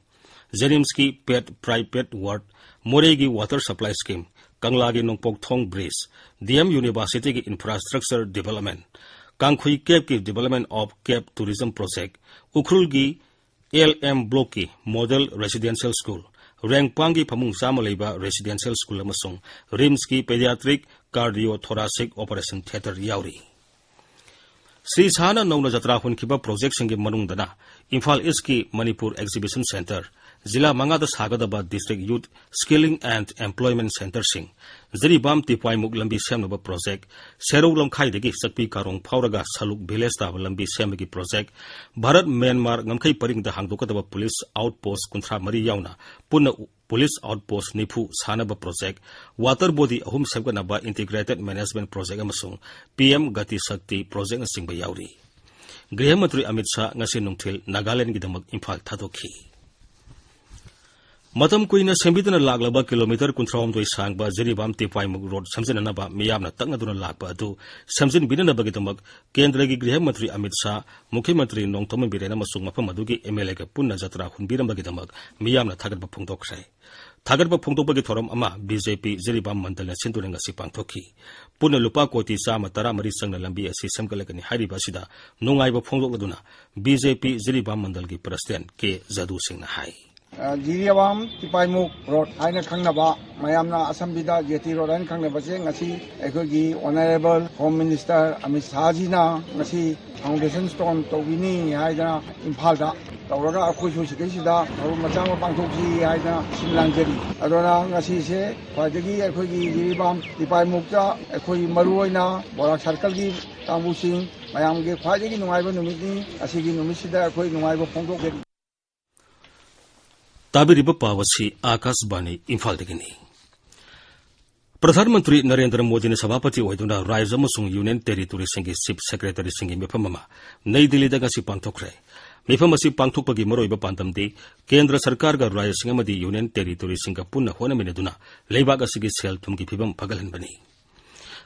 ꯖꯦꯅꯤꯝꯁꯀꯤ ꯄꯦꯠ ꯄ꯭ꯔꯥꯏꯚꯦꯠ ꯋꯥꯔꯗ, ꯃꯣꯔꯦꯒꯤ ꯋꯥꯇꯔ ꯁꯄ꯭ꯂꯥꯏ ꯁ꯭ꯀꯤꯝ, ꯀꯪꯂꯥꯒꯤ ꯅꯣꯡꯄꯣꯛ ꯊꯣꯡ ꯕ꯭ꯔꯤꯖ, ꯗꯤ ꯑꯦꯝ ꯌꯨꯅꯤꯚꯔꯁꯤꯇꯤꯒꯤ ꯏꯟꯐ꯭ꯔꯥꯁ꯭ꯇ꯭ꯔꯛꯆꯔ ꯗꯤꯚꯦꯂꯞꯃꯦꯟ, ꯀꯥꯡꯈꯨꯏ ꯀꯦꯞꯀꯤ development of cave tourism project, ꯎꯈ꯭ꯔꯨꯜꯒꯤ ꯑꯦꯜ ꯑꯦꯝ ꯕ꯭ꯂꯣꯛꯀꯤ ꯃꯣꯗꯦꯜ ꯔꯦꯁꯤꯗꯦꯟꯁꯤꯌꯦꯜ ꯁ꯭ꯀꯨꯜ, ꯔꯦꯡꯄꯥꯡꯒꯤ ꯐꯃꯨꯡ ꯆꯥꯝꯃ ꯂꯩꯕ ꯔꯦꯁꯤꯗꯦꯟꯁꯤꯌꯦꯜ ꯁ꯭ꯀꯨꯜ ꯑꯃꯁꯨꯡ ꯔꯤꯝꯁꯀꯤ paediatric cardio thoracic operation theatre ꯌꯥꯎꯔꯤ꯫ ꯁ꯭ꯔꯤ ꯁꯥꯍꯅ ꯅꯧꯅ ꯖꯇ꯭ꯔꯥ ꯍꯨꯟꯈꯤꯕ ꯄ꯭ꯔꯣꯖꯦꯛꯁꯤꯡꯒꯤ ꯃꯅꯨꯡꯗꯅ ꯏꯝꯐꯥꯜ ꯏꯁꯀꯤ ꯃꯅꯤꯄꯨꯔ ꯑꯦꯛꯖꯤꯕꯤꯁꯟ ꯁꯦꯟꯇꯔ, ꯖꯤꯂꯥ ꯃꯉꯥꯗ ꯁꯥꯒꯗꯕ ꯗꯤꯁꯇ꯭ꯔꯤꯛ ꯌꯨꯠ ꯁ꯭ꯀꯤꯂꯤꯡ ꯑꯦꯟ ꯑꯦꯝꯄ꯭ꯂꯣꯏꯃꯦꯟ ꯁꯦꯟꯇꯔꯁꯤꯡ, ꯖꯤꯔꯤꯕꯥꯝ ꯇꯤꯄꯥꯏꯃꯨꯛ ꯂꯝꯕꯤ ꯁꯦꯝꯅꯕ ꯄ꯭ꯔꯣꯖꯦꯛ, ꯁꯦꯔꯧ ꯂꯝꯈꯥꯏꯗꯒꯤ ꯆꯛꯄꯤ ꯀꯥꯔꯣꯡ ꯐꯥꯎꯔꯒ ꯁꯂꯨꯛ ꯚꯤꯂꯦꯖ ꯇꯥꯕ ꯂꯝꯕꯤ ꯁꯦꯝꯕꯒꯤ ꯄ꯭ꯔꯣꯖꯦꯛ, ꯚꯥꯔꯠ ꯃ꯭ꯌꯥꯟꯃꯥꯔ ꯉꯝꯈꯩ ꯄꯔꯤꯡꯗ ꯍꯥꯡꯗꯣꯛꯀꯗꯕ ꯄꯨꯂꯤꯁ ꯑꯥꯎꯠ ꯄꯣꯁ ꯀꯨꯟꯊ꯭ꯔꯥ ꯃꯔꯤ ꯌꯥꯎꯅ ꯄꯨꯟꯅ ꯄꯨꯂꯤꯁ ꯑꯥꯎꯠ ꯄꯣꯁ ꯅꯤꯐꯨ ꯁꯥꯅꯕ ꯄ꯭ꯔꯣꯖꯦꯛ, ꯋꯥꯇꯔ ꯕꯣꯗꯤ ꯑꯍꯨꯝ ꯁꯦꯝꯒꯠꯅꯕ ꯏꯟꯇꯤꯒ꯭ꯔꯦꯇꯦꯗ ꯃꯦꯅꯦꯖꯃꯦꯟ ꯄ꯭ꯔꯣꯖꯦꯛ ꯑꯃꯁꯨꯡ ꯄꯤ ꯑꯦꯝ ꯒꯇꯤ ꯁꯛꯇꯤ ꯄ꯭ꯔꯣꯖꯦꯛꯅꯆꯤꯡꯕ ꯌꯥꯎꯔꯤ꯫ ꯒ꯭ꯔꯤꯍ ꯃꯟꯇ꯭ꯔꯤ ꯑꯃꯤꯠ ꯁꯥꯍ ꯉꯁꯤ ꯅꯨꯡꯊꯤꯜ ꯅꯥꯒꯥꯂꯦꯟꯗꯒꯤꯗꯃꯛ ꯏꯝꯐꯥꯜ ꯊꯥꯗꯣꯛꯈꯤ꯫ ꯃꯇꯝ ꯀꯨꯏꯅ ꯁꯦꯝꯕꯤꯗꯨꯅ ꯂꯥꯛꯂꯕ ꯀꯤꯂꯣꯃꯤꯇꯔ ꯀꯨꯟꯊ꯭ꯔꯥꯍꯨꯝꯗꯣꯏ ꯁꯥꯡꯕ ꯖꯤꯔꯤꯕꯥꯝ ꯇꯤꯄꯥꯏꯃꯨꯛ ꯔꯣꯗ ꯁꯦꯝꯖꯤꯟꯅꯅꯕ ꯃꯤꯌꯥꯝꯅ ꯇꯛꯅꯗꯨꯅ ꯂꯥꯛꯄ ꯑꯗꯨ ꯁꯦꯝꯖꯤꯟꯕꯤꯅꯅꯕꯒꯤꯗꯃꯛ ꯀꯦꯟꯗ꯭ꯔꯒꯤ ꯒ꯭ꯔꯤꯍ ꯃꯟꯇ꯭ꯔꯤ ꯑꯃꯤꯠ ꯁꯥꯍ, ꯃꯨꯈ꯭ꯌ ꯃꯟꯇ꯭ꯔꯤ ꯅꯣꯡꯊꯣꯝꯕꯝ ꯕꯤꯔꯦꯟ ꯑꯃꯁꯨꯡ ꯃꯐꯝ ꯑꯗꯨꯒꯤ ꯑꯦꯝ ꯑꯦꯜ ꯑꯦꯒ ꯄꯨꯟꯅ ꯖꯇ꯭ꯔꯥ ꯍꯨꯟꯕꯤꯔꯝꯕꯒꯤꯗꯃꯛ ꯃꯤꯌꯥꯝꯅ ꯊꯥꯒꯠꯄ ꯐꯣꯡꯗꯣꯛꯈ꯭ꯔꯦ꯫ ꯊꯥꯒꯠꯄ ꯐꯣꯡꯗꯣꯛꯄꯒꯤ ꯊꯧꯔꯝ ꯑꯃ ꯕꯤ ꯖꯦ ꯄꯤ ꯖꯤꯔꯤꯕꯥꯝ ꯃꯟꯗꯜꯅ ꯁꯤꯟꯗꯨꯅ ꯉꯁꯤ ꯄꯥꯡꯊꯣꯛꯈꯤ꯫ ꯄꯨꯟꯅ ꯂꯨꯄꯥ ꯀꯣꯇꯤ ꯆꯥꯝꯃ ꯇꯔꯥꯃꯔꯤ ꯆꯪꯅ ꯂꯝꯕꯤ ꯑꯁꯤ ꯁꯦꯝꯒꯠꯂꯒꯅꯤ ꯍꯥꯏꯔꯤꯕ ꯑꯁꯤꯗ ꯅꯨꯡꯉꯥꯏꯕ ꯐꯣꯡꯗꯣꯛꯂꯗꯨꯅ ꯕꯤ ꯖꯦ ꯄꯤ ꯖꯤꯔꯤꯕꯥꯝ ꯃꯟꯗꯜꯒꯤ ꯄ꯭ꯔꯁꯤꯗꯦꯟ ꯀꯦ ꯖꯗꯨ ꯁꯤꯡꯅ ꯍꯥꯏ꯫ ꯑ, ꯖꯤꯔꯤꯕꯥꯝ ꯇꯤꯄꯥꯏꯃꯨꯛ ꯔꯣꯗ ꯍꯥꯏꯅ ꯈꯪꯅꯕ, ꯃꯌꯥꯝꯅ ꯑꯁꯝꯕꯤꯗ ꯖꯦ ꯇꯤ ꯔꯣꯗ ꯍꯥꯏꯅ ꯈꯪꯅꯕꯁꯦ ꯉꯁꯤ ꯑꯩꯈꯣꯏꯒꯤ ꯑꯣꯅꯔꯦꯕꯜ ꯍꯣꯝ ꯃꯤꯅꯤꯁꯇꯔ ꯑꯃꯤꯠ ꯁꯥꯍꯖꯤꯅ ꯉꯁꯤ ꯐꯥꯎꯟꯗꯦꯁꯟ ꯁ꯭ꯇꯣꯟ ꯇꯧꯕꯤꯅꯤ ꯍꯥꯏꯗꯅ ꯏꯝꯐꯥꯜꯗ ꯇꯧꯔꯒ ꯑꯩꯈꯣꯏꯁꯨ ꯁꯤꯗꯩꯁꯤꯗ ꯊꯧꯔꯝ ꯃꯆꯥ ꯑꯃ ꯄꯥꯡꯊꯣꯛꯁꯤ ꯍꯥꯏꯗꯅ ꯁꯤꯟ ꯂꯥꯡꯖꯔꯤ꯫ ꯑꯗꯨꯅ ꯉꯁꯤꯁꯦ ꯈ꯭ꯋꯥꯏꯗꯒꯤ ꯑꯩꯈꯣꯏꯒꯤ ꯖꯤꯔꯤꯕꯥꯝ ꯇꯤꯄꯥꯏꯃꯨꯛꯇ ꯑꯩꯈꯣꯏ ꯃꯔꯨ ꯑꯣꯏꯅ ꯕꯣꯔꯥꯛ ꯁꯥꯔꯀꯜꯒꯤ ꯀꯥꯡꯕꯨꯁꯤꯡ ꯃꯌꯥꯝꯒꯤ ꯈ꯭ꯋꯥꯏꯗꯒꯤ ꯅꯨꯡꯉꯥꯏꯕ ꯅꯨꯃꯤꯠꯅꯤ꯫ ꯑꯁꯤꯒꯤ ꯅꯨꯃꯤꯠꯁꯤꯗ ꯑꯩꯈꯣꯏ ꯅꯨꯡꯉꯥꯏꯕ ꯐꯣꯡꯗꯣꯛꯆꯔꯤ꯫ ꯇꯥꯕꯤꯔꯤꯕ ꯄꯥꯎ ꯑꯁꯤ ꯑꯥꯀꯥꯁꯕꯥꯅꯤ ꯏꯝꯐꯥꯜꯗꯒꯤꯅꯤ꯫ ꯄ꯭ꯔꯙꯥꯟ ꯃꯟꯇ꯭ꯔꯤ ꯅꯔꯦꯟꯗ꯭ꯔ ꯃꯣꯗꯤꯅ ꯁꯚꯥꯄꯇꯤ ꯑꯣꯏꯗꯨꯅ ꯔꯥꯏꯖ꯭ꯌ ꯑꯃꯁꯨꯡ ꯌꯨꯅꯤꯌꯟ ꯇꯦꯔꯤꯇꯣꯔꯤꯁꯤꯡꯒꯤ ꯆꯤꯐ ꯁꯦꯀ꯭ꯔꯦꯇꯔꯤꯁꯤꯡꯒꯤ ꯃꯤꯐꯝ ꯑꯃ ꯅꯩ ꯗꯤꯜꯂꯤꯗ ꯉꯁꯤ ꯄꯥꯡꯊꯣꯛꯈ꯭ꯔꯦ꯫ ꯃꯤꯐꯝ ꯑꯁꯤ ꯄꯥꯡꯊꯣꯛꯄꯒꯤ ꯃꯔꯨꯑꯣꯏꯕ ꯄꯥꯟꯗꯝꯗꯤ ꯀꯦꯟꯗ꯭ꯔ ꯁꯔꯀꯥꯔꯒ ꯔꯥꯏꯖ꯭ꯌꯁꯤꯡ ꯑꯃꯗꯤ ꯌꯨꯅꯤꯌꯟ ꯇꯦꯔꯤꯇꯣꯔꯤꯁꯤꯡꯒ ꯄꯨꯟꯅ ꯍꯣꯠꯅꯃꯤꯟꯅꯗꯨꯅ ꯂꯩꯕꯥꯛ ꯑꯁꯤꯒꯤ ꯁꯦꯜ ꯊꯨꯝꯒꯤ ꯐꯤꯕꯝ ꯐꯒꯠꯍꯟꯕꯅꯤ꯫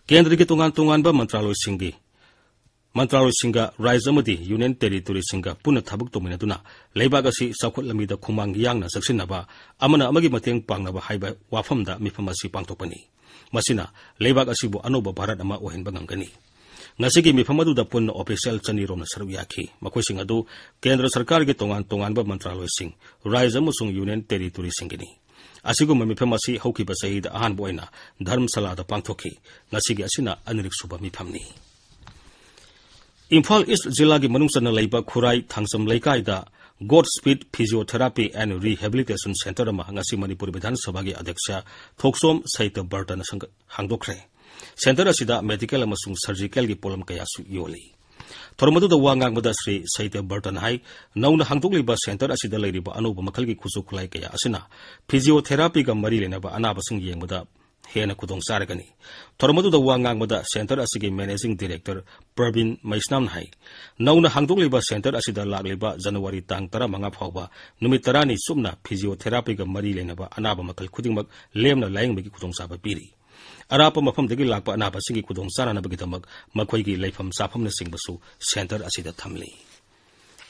ꯀꯦꯟꯗ꯭ꯔꯒꯤ ꯇꯣꯉꯥꯟ ꯇꯣꯉꯥꯟꯕ ꯃꯟꯇ꯭ꯔꯥꯂꯣꯏꯁꯤꯡꯒꯤ, ꯃꯟꯇ꯭ꯔꯥꯂꯣꯏꯁꯤꯡꯒ ꯔꯥꯖ꯭ꯌ ꯑꯃꯗꯤ ꯌꯨꯅꯤꯌꯟ ꯇꯦꯔꯤꯇꯣꯔꯤꯁꯤꯡꯒ ꯄꯨꯟꯅ ꯊꯕꯛ ꯇꯧꯃꯤꯟꯅꯗꯨꯅ ꯂꯩꯕꯥꯛ ꯑꯁꯤ ꯆꯥꯎꯈꯠ ꯂꯝꯕꯤꯗ ꯈꯣꯡꯃꯥꯡ ꯌꯥꯡꯅ ꯆꯪꯁꯤꯟꯅꯕ, ꯑꯃꯅ ꯑꯃꯒꯤ ꯃꯇꯦꯡ ꯄꯥꯡꯅꯕ ꯍꯥꯏꯕ ꯋꯥꯐꯝꯗ ꯃꯤꯐꯝ ꯑꯁꯤ ꯄꯥꯡꯊꯣꯛꯄꯅꯤ꯫ ꯃꯁꯤꯅ ꯂꯩꯕꯥꯛ ꯑꯁꯤꯕꯨ ꯑꯅꯧꯕ ꯚꯥꯔꯠ ꯑꯃ ꯑꯣꯏꯍꯟꯕ ꯉꯝꯒꯅꯤ꯫ ꯉꯁꯤꯒꯤ ꯃꯤꯐꯝ ꯑꯗꯨꯗ ꯄꯨꯟꯅ ꯑꯣꯐꯤꯁꯤꯌꯦꯜ ꯆꯅꯤ ꯔꯣꯝꯅ ꯁꯔꯨꯛ ꯌꯥꯈꯤ꯫ ꯃꯈꯣꯏꯁꯤꯡ ꯑꯗꯨ ꯀꯦꯟꯗ꯭ꯔ ꯁꯔꯀꯥꯔꯒꯤ ꯇꯣꯉꯥꯟ ꯇꯣꯉꯥꯟꯕ ꯃꯟꯇ꯭ꯔꯥꯂꯣꯏꯁꯤꯡ, ꯔꯥꯖ꯭ꯌ ꯑꯃꯁꯨꯡ ꯌꯨꯅꯤꯌꯟ ꯇꯦꯔꯤꯇꯣꯔꯤꯁꯤꯡꯒꯤꯅꯤ꯫ ꯑꯁꯤꯒꯨꯝꯕ ꯃꯤꯐꯝ ꯑꯁꯤ ꯍꯧꯈꯤꯕ ꯆꯍꯤꯗ ꯑꯍꯥꯟꯕ ꯑꯣꯏꯅ ꯙꯔꯝꯁꯥꯂꯥꯗ ꯄꯥꯡꯊꯣꯛꯈꯤ꯫ ꯉꯁꯤꯒꯤ ꯑꯁꯤꯅ ꯑꯅꯤꯔꯛ ꯁꯨꯕ ꯃꯤꯐꯝꯅꯤ꯫ ꯏꯝꯐꯥꯜ ꯏꯁ꯭ꯠ ꯖꯤꯂꯥꯒꯤ ꯃꯅꯨꯡ ꯆꯟꯅ ꯂꯩꯕ ꯈꯨꯔꯥꯏ ꯊꯥꯡꯖꯝ ꯂꯩꯀꯥꯏꯗ God Speed Physiotherapy and Rehabilitation Center ꯑꯃ ꯉꯁꯤ ꯃꯅꯤꯄꯨꯔ ꯕꯤꯙꯥꯟ ꯁꯚꯥꯒꯤ ꯑꯗ꯭ꯌꯛꯁ ꯊꯣꯛꯆꯣꯝ ꯁꯩꯇ ꯕꯔꯇꯟꯅ ꯁꯪꯒ-, ꯍꯥꯡꯗꯣꯛꯈ꯭ꯔꯦ꯫ ꯁꯦꯟꯇꯔ ꯑꯁꯤꯗ ꯃꯦꯗꯤꯀꯦꯜ ꯑꯃꯁꯨꯡ ꯁꯔꯖꯤꯀꯦꯜꯒꯤ ꯄꯣꯠꯂꯝ ꯀꯌꯥꯁꯨ ꯌꯣꯜꯂꯤ꯫ ꯊꯧꯔꯝ ꯑꯗꯨꯗ ꯋꯥ ꯉꯥꯡꯕꯗ ꯁ꯭ꯔꯤ ꯁꯩꯇ ꯕꯔꯇꯟ ꯍꯥꯏ, ꯅꯧꯅ ꯍꯥꯡꯗꯣꯛꯂꯤꯕ ꯁꯦꯟꯇꯔ ꯑꯁꯤꯗ ꯂꯩꯔꯤꯕ ꯑꯅꯧꯕ ꯃꯈꯜꯒꯤ ꯈꯨꯠꯁꯨ ꯈꯨꯠꯂꯥꯏ ꯀꯌꯥ ꯑꯁꯤꯅ ꯐꯤꯖꯤꯑꯣꯊꯦꯔꯥꯄꯤꯒ ꯃꯔꯤ ꯂꯩꯅꯕ ꯑꯅꯥꯕꯁꯤꯡ ꯌꯦꯡꯕꯗ ꯍꯦꯟꯅ ꯈꯨꯗꯣꯡ ꯆꯥꯔꯒꯅꯤ꯫ ꯊꯧꯔꯝ ꯑꯗꯨꯗ ꯋꯥ ꯉꯥꯡꯕꯗ ꯁꯦꯟꯇꯔ ꯑꯁꯤꯒꯤ ꯃꯦꯅꯦꯖꯤꯡ ꯗꯤꯔꯦꯛꯇꯔ ꯄ꯭ꯔꯕꯤꯟ ꯃꯩꯁꯅꯥꯝꯅ ꯍꯥꯏ, ꯅꯧꯅ ꯍꯥꯡꯗꯣꯛꯂꯤꯕ ꯁꯦꯟꯇꯔ ꯑꯁꯤꯗ ꯂꯥꯛꯂꯤꯕ ꯖꯅꯋꯥꯔꯤ ꯇꯥꯡ ꯇꯔꯥꯃꯉꯥ ꯐꯥꯎꯕ ꯅꯨꯃꯤꯠ ꯇꯔꯥꯅꯤ ꯆꯨꯞꯅ ꯐꯤꯖꯤꯑꯣꯊꯦꯔꯥꯄꯤꯒ ꯃꯔꯤ ꯂꯩꯅꯕ ꯑꯅꯥꯕ ꯃꯈꯜ ꯈꯨꯗꯤꯡꯃꯛ ꯂꯦꯝꯅ ꯂꯥꯌꯦꯡꯕꯒꯤ ꯈꯨꯗꯣꯡꯆꯥꯕ ꯄꯤꯔꯤ꯫ ꯑꯔꯥꯞꯄ ꯃꯐꯝꯗꯒꯤ ꯂꯥꯛꯄ ꯑꯅꯥꯕꯁꯤꯡꯒꯤ ꯈꯨꯗꯣꯡ ꯆꯥꯅꯅꯕꯒꯤꯗꯃꯛ ꯃꯈꯣꯏꯒꯤ ꯂꯩꯐꯝ ꯆꯥꯐꯝꯅꯆꯤꯡꯕꯁꯨ ꯁꯦꯟꯇꯔ ꯑꯁꯤꯗ ꯊꯝꯂꯤ꯫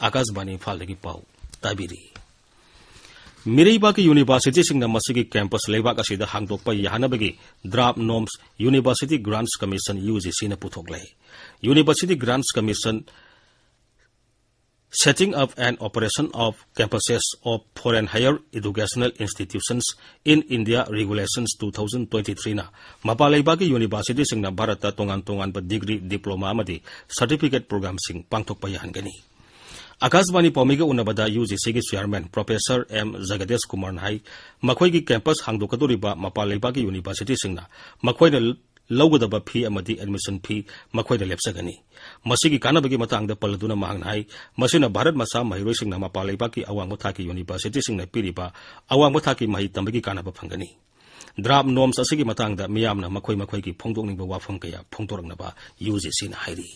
ꯑꯥꯀꯥꯁꯕꯥꯅꯤ ꯏꯝꯐꯥꯜꯗꯒꯤ ꯄꯥꯎ ꯇꯥꯕꯤꯔꯤ꯫ ꯃꯤꯔꯩꯕꯥꯛꯀꯤ ꯌꯨꯅꯤꯚꯔꯁꯤꯇꯤꯁꯤꯡꯅ ꯃꯁꯤꯒꯤ ꯀꯦꯝꯄꯁ ꯂꯩꯕꯥꯛ ꯑꯁꯤꯗ ꯍꯥꯡꯗꯣꯛꯄ ꯌꯥꯍꯟꯅꯕꯒꯤ draft norms university grants commission, U G ꯁꯤꯅ ꯄꯨꯊꯣꯛꯂꯦ꯫ University Grants Commission, Setting Up and Operation of Campuses of Foreign Higher Educational Institutions in India Regulations two thousand twenty-threeꯅ ꯃꯄꯥꯟ ꯂꯩꯕꯥꯛꯀꯤ ꯌꯨꯅꯤꯚꯔꯁꯤꯇꯤꯁꯤꯡꯅ ꯚꯥꯔꯠꯇ ꯇꯣꯉꯥꯟ ꯇꯣꯉꯥꯟꯕ ꯗꯤꯒ꯭ꯔꯤ, ꯗꯤꯄ꯭ꯂꯣꯃꯥ ꯑꯃꯗꯤ ꯁꯔꯇꯤꯐꯤꯀꯦꯠ ꯄ꯭ꯔꯣꯒ꯭ꯔꯥꯝꯁꯤꯡ ꯄꯥꯡꯊꯣꯛꯄ ꯌꯥꯍꯟꯒꯅꯤ꯫ ꯑꯥꯀꯥꯁꯕꯥꯅꯤ ꯄꯥꯎꯃꯤꯒ ꯎꯅꯕꯗ ꯌꯨ ꯖꯤ ꯁꯤꯒꯤ ꯆꯤꯌꯥꯔꯃꯦꯟ ꯄ꯭ꯔꯣꯐꯦꯁꯔ ꯑꯦꯝ ꯖꯒꯗꯦꯁ ꯀꯨꯃꯥꯔꯅ ꯍꯥꯏ, ꯃꯈꯣꯏꯒꯤ ꯀꯦꯝꯄꯁ ꯍꯥꯡꯗꯣꯛꯀꯗꯧꯔꯤꯕ ꯃꯄꯥꯟ ꯂꯩꯕꯥꯛꯀꯤ ꯌꯨꯅꯤꯚꯔꯁꯤꯇꯤꯁꯤꯡꯅ ꯃꯈꯣꯏꯅ ꯂꯧꯒꯗꯕ ꯐꯤ ꯑꯃꯗꯤ ꯑꯦꯗꯃꯤꯁꯟ ꯐꯤ ꯃꯈꯣꯏꯗ ꯂꯦꯞꯆꯒꯅꯤ꯫ ꯃꯁꯤꯒꯤ ꯀꯥꯟꯅꯕꯒꯤ ꯃꯇꯥꯡꯗ ꯄꯜꯂꯗꯨꯅ ꯃꯍꯥꯛꯅ ꯍꯥꯏ, ꯃꯁꯤꯅ ꯚꯥꯔꯠ ꯃꯆꯥ ꯃꯍꯩꯔꯣꯏꯁꯤꯡꯅ ꯃꯄꯥꯟ ꯂꯩꯕꯥꯛꯀꯤ ꯑꯋꯥꯡꯕ ꯊꯥꯛꯀꯤ ꯌꯨꯅꯤꯚꯔꯁꯤꯇꯤꯁꯤꯡꯅ ꯄꯤꯔꯤꯕ ꯑꯋꯥꯡꯕ ꯊꯥꯛꯀꯤ ꯃꯍꯩ ꯇꯝꯕꯒꯤ ꯀꯥꯟꯅꯕ ꯐꯪꯒꯅꯤ꯫ ꯗ꯭ꯔꯥꯐ ꯅꯣꯝꯁ ꯑꯁꯤꯒꯤ ꯃꯇꯥꯡꯗ ꯃꯤꯌꯥꯝꯅ ꯃꯈꯣꯏ ꯃꯈꯣꯏꯒꯤ ꯐꯣꯡꯗꯣꯛꯅꯤꯡꯕ ꯋꯥꯐꯝ ꯀꯌꯥ ꯐꯣꯡꯗꯣꯔꯛꯅꯕ ꯌꯨ ꯖꯤ ꯁꯤꯅ ꯍꯥꯏꯔꯤ꯫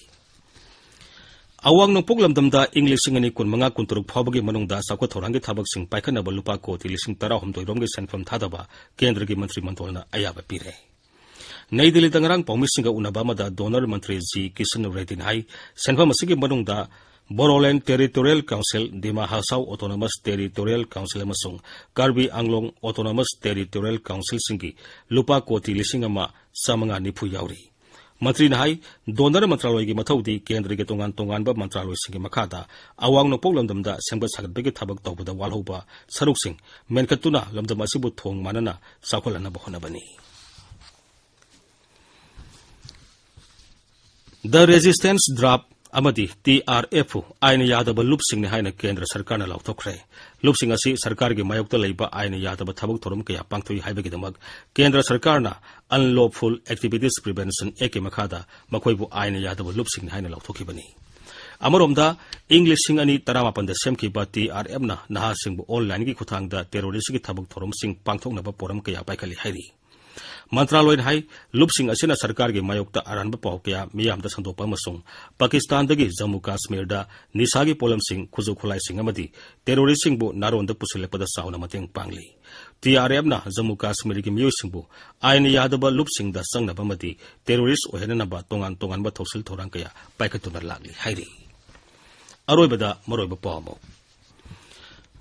ꯑꯋꯥꯡ ꯅꯣꯡꯄꯣꯛ ꯂꯝꯗꯝꯗ ꯏꯪ ꯂꯤꯁꯤꯡ ꯑꯅꯤ ꯀꯨꯟꯃꯉꯥ ꯀꯨꯟꯇꯔꯨꯛ ꯐꯥꯎꯕꯒꯤ ꯃꯅꯨꯡꯗ ꯆꯥꯎꯈꯠ ꯊꯧꯔꯥꯡꯒꯤ ꯊꯕꯛꯁꯤꯡ ꯄꯥꯏꯈꯠꯅꯕ ꯂꯨꯄꯥ ꯀꯣꯇꯤ ꯂꯤꯁꯤꯡ ꯇꯔꯥꯍꯨꯝꯗꯣꯏ ꯔꯣꯝꯒꯤ ꯁꯦꯟꯐꯝ ꯊꯥꯗꯕ ꯀꯦꯟꯗ꯭ꯔꯒꯤ ꯃꯟꯇ꯭ꯔꯤ ꯃꯟꯗꯜꯅ ꯑꯌꯥꯕ ꯄꯤꯔꯦ꯫ ꯅꯩ ꯗꯤꯜꯂꯤꯗ ꯉꯔꯥꯡ ꯄꯥꯎꯃꯤꯁꯤꯡꯒ ꯎꯅꯕ ꯑꯃꯗ ꯗꯣꯅꯔ ꯃꯟꯇ꯭ꯔꯤ ꯖꯤ ꯀꯤꯁꯟ ꯔꯦꯗꯗꯤꯅ ꯍꯥꯏ, ꯁꯦꯟꯐꯝ ꯑꯁꯤꯒꯤ ꯃꯅꯨꯡꯗ ꯕꯣꯗꯣꯂꯦꯟꯗ territorial council, ꯗꯤꯃꯥ ꯍꯁꯥꯎ autonomous territorial council ꯑꯃꯁꯨꯡ ꯀꯥꯔꯕꯤ ꯑꯪꯂꯣꯡ ꯑꯣꯇꯣꯅꯣꯃꯁ ꯇꯦꯔꯤꯇꯣꯔꯤꯌꯦꯜ ꯀꯥꯎꯟꯁꯤꯜꯁꯤꯡꯒꯤ ꯂꯨꯄꯥ ꯀꯣꯇꯤ ꯂꯤꯁꯤꯡ ꯑꯃ ꯆꯥꯃꯉꯥ ꯅꯤꯐꯨ ꯌꯥꯎꯔꯤ꯫ ꯃꯟꯇ꯭ꯔꯤꯅ ꯍꯥꯏ, ꯗꯣꯅꯔ ꯃꯟꯇ꯭ꯔꯥꯂꯣꯏꯒꯤ ꯃꯊꯧꯗꯤ ꯀꯦꯟꯗ꯭ꯔꯒꯤ ꯇꯣꯉꯥꯟ ꯇꯣꯉꯥꯟꯕ ꯃꯟꯇ꯭ꯔꯥꯂꯣꯏꯁꯤꯡꯒꯤ ꯃꯈꯥꯗ ꯑꯋꯥꯡ ꯅꯣꯡꯄꯣꯛ ꯂꯝꯗꯝꯗ ꯁꯦꯝꯒꯠ ꯁꯥꯒꯠꯄꯒꯤ ꯊꯕꯛ ꯇꯧꯕꯗ ꯋꯥꯠꯍꯧꯕ ꯁꯔꯨꯛꯁꯤꯡ ꯃꯦꯟꯈꯠꯇꯨꯅ ꯂꯝꯗꯝ ꯑꯁꯤꯕꯨ ꯊꯣꯡ ꯃꯥꯟꯅꯅ ꯆꯥꯎꯈꯠꯍꯟꯅꯕ ꯍꯣꯠꯅꯕꯅꯤ꯫ The Resistance Draft ꯑꯃꯗꯤ ꯇꯤ ꯑꯥꯔ ꯑꯦꯐ ꯑꯥꯏꯟ ꯌꯥꯗꯕ ꯂꯨꯞꯁꯤꯡꯅꯤ ꯍꯥꯏꯅ ꯀꯦꯟꯗ꯭ꯔ ꯁꯔꯀꯥꯔꯅ ꯂꯥꯎꯊꯣꯛꯈ꯭ꯔꯦ꯫ ꯂꯨꯞꯁꯤꯡ ꯑꯁꯤ ꯁꯔꯀꯥꯔꯒꯤ ꯃꯥꯌꯣꯛꯇ ꯂꯩꯕ ꯑꯥꯏꯟ ꯌꯥꯗꯕ ꯊꯕꯛ ꯊꯧꯔꯝ ꯀꯌꯥ ꯄꯥꯡꯊꯣꯛꯏ ꯍꯥꯏꯕꯒꯤꯗꯃꯛ ꯀꯦꯟꯗ꯭ꯔ ꯁꯔꯀꯥꯔꯅ Unlawful Activities Prevention Actꯀꯤ ꯃꯈꯥꯗ ꯃꯈꯣꯏꯕꯨ ꯑꯥꯏꯟ ꯌꯥꯗꯕ ꯂꯨꯞꯁꯤꯡꯅꯤ ꯍꯥꯏꯅ ꯂꯥꯎꯊꯣꯛꯈꯤꯕꯅꯤ꯫ ꯑꯃꯔꯣꯝꯗ, ꯏꯪ ꯂꯤꯁꯤꯡ ꯑꯅꯤ ꯇꯔꯥꯃꯥꯄꯟꯗ ꯁꯦꯝꯈꯤꯕ ꯇꯤ ꯑꯥꯔ ꯑꯦꯐꯅ ꯅꯍꯥꯁꯤꯡꯕꯨ ꯑꯣꯟꯂꯥꯏꯟꯒꯤ ꯈꯨꯠꯊꯥꯡꯗ ꯇꯦꯔꯣꯔꯤꯁ꯭ꯠꯀꯤ ꯊꯕꯛ ꯊꯧꯔꯝꯁꯤꯡ ꯄꯥꯡꯊꯣꯛꯅꯕ ꯄꯣꯔꯝ ꯀꯌꯥ ꯄꯥꯏꯈꯠꯂꯤ ꯍꯥꯏꯔꯤ꯫ ꯃꯟꯇ꯭ꯔꯥꯂꯣꯏꯅ ꯍꯥꯏ, ꯂꯨꯞꯁꯤꯡ ꯑꯁꯤꯅ ꯁꯔꯀꯥꯔꯒꯤ ꯃꯥꯌꯣꯛꯇ ꯑꯔꯥꯟꯕ ꯄꯥꯎ ꯀꯌꯥ ꯃꯤꯌꯥꯝꯗ ꯁꯟꯗꯣꯛꯄ ꯑꯃꯁꯨꯡ ꯄꯥꯀꯤꯁꯇꯥꯟꯗꯒꯤ ꯖꯝꯃꯨ ꯀꯥꯁꯃꯤꯔꯗ ꯅꯤꯁꯥꯒꯤ ꯄꯣꯠꯂꯝꯁꯤꯡ, ꯈꯨꯠꯁꯨ ꯈꯨꯠꯂꯥꯏꯁꯤꯡ ꯑꯃꯗꯤ ꯇꯦꯔꯣꯔꯤꯁ꯭ꯠꯁꯤꯡꯕꯨ ꯅꯥꯔꯣꯟꯗ ꯄꯨꯁꯤꯜꯂꯛꯄꯗ ꯆꯥꯎꯅ ꯃꯇꯦꯡ ꯄꯥꯡꯂꯤ꯫ ꯇꯤ ꯑꯥꯔ ꯑꯦꯐꯅ ꯖꯝꯃꯨ ꯀꯥꯁꯃꯤꯔꯒꯤ ꯃꯤꯑꯣꯏꯁꯤꯡꯕꯨ ꯑꯥꯏꯟ ꯌꯥꯗꯕ ꯂꯨꯞꯁꯤꯡꯗ ꯆꯪꯅꯕ ꯑꯃꯗꯤ ꯇꯦꯔꯣꯔꯤꯁ꯭ꯠ ꯑꯣꯏꯍꯟꯅꯅꯕ ꯇꯣꯉꯥꯟ ꯇꯣꯉꯥꯟꯕ ꯊꯧꯁꯤꯜ ꯊꯧꯔꯥꯡ ꯀꯌꯥ ꯄꯥꯏꯈꯠꯇꯨꯅ ꯂꯥꯛꯂꯤ ꯍꯥꯏꯔꯤ꯫ ꯑꯔꯣꯏꯕꯗ ꯃꯔꯨꯑꯣꯏꯕ ꯄꯥꯎ ꯑꯃꯨꯛ꯫